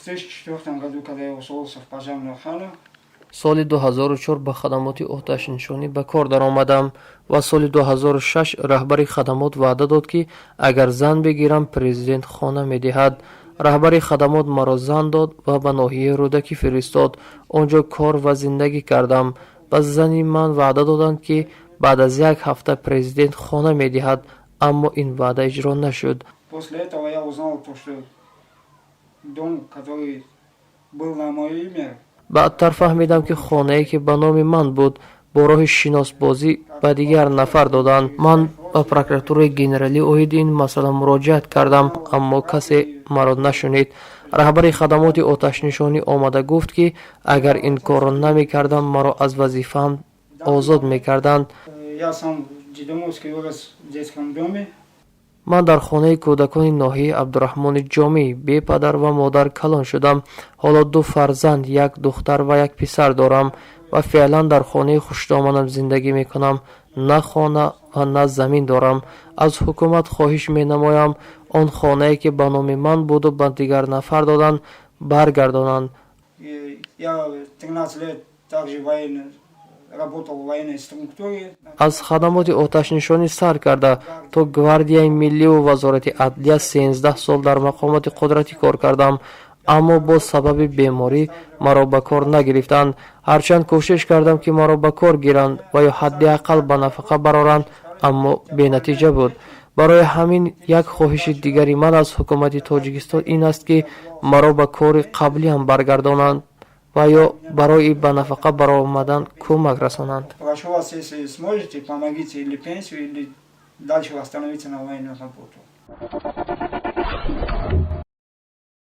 2004 году, когда я устроился в пожарную охрану, Соли 2004 ба хадамоти оташнишонӣ ба кор даромадам ва соли 2006 раҳбари хадамот ваъда дод, ки агар зан бигирам, президент хона медиҳад. Раҳбари хадамот маро зан дод ва ба ноҳияи Рӯдакӣ фиристод. Он ҷо кор ва зиндагӣ кардам. Ба зани ман ваъда доданд, ки баъд аз як ҳафта президент хона медиҳад, аммо ин ваъда иҷро нашуд. После этого я узнал то, что дом, который был на мое имя, Баъдтар фаҳмидам, ки хонае, ки ба номи ман буд, бо роҳи шиносбозӣ ба дигар нафар доданд. Ман ба прокуратураи генералӣ оиди ин масъала муроҷиат кардам, аммо касе маро нашунид. Раҳбари хадамоти оташнишонӣ омада гуфт, ки агар ин корро намекардам, маро аз вазифаам озод мекарданд. Я сам в детдомовский, вырос в детском доме. Ман дар хонаи кӯдакони ноҳияи Абдураҳмони Ҷомӣ бепадар ва модар калон шудам. Ҳоло ду фарзанд, як духтар ва як писар дорам ва феълан дар хонаи хушдоманам зиндагӣ мекунам. На хона ва на замин дорам. Аз ҳукумат хоҳиш менамоям, он хонае, ки ба номи ман буду ба дигар нафар доданд, баргардонанд. И я 13 лет также военный, работал в военной структуре. Аз хадамоти оташнишонӣ сар карда то Гвардияи милливу Вазорати адлия 13 сол дар мақомоти қудратӣ кор кардам, аммо бо сабаби беморӣ маро ба кор нагирифтанд. Ҳарчанд кӯшиш кардам, ки маро ба кор гиранд ва ё ҳадди ақал ба нафақа бароранд, аммо бенатиҷа буд. Барои ҳамин як хоҳиши дигари ман аз ҳукумати Тоҷикистон ин аст, ки маро ба кори қаблиам баргардонанд ва ё барои ба нафақа баромадан кӯмак расонанд. Прошу вас, если сможете, помогите или пенсию, или дальше восстановиться на военную работу.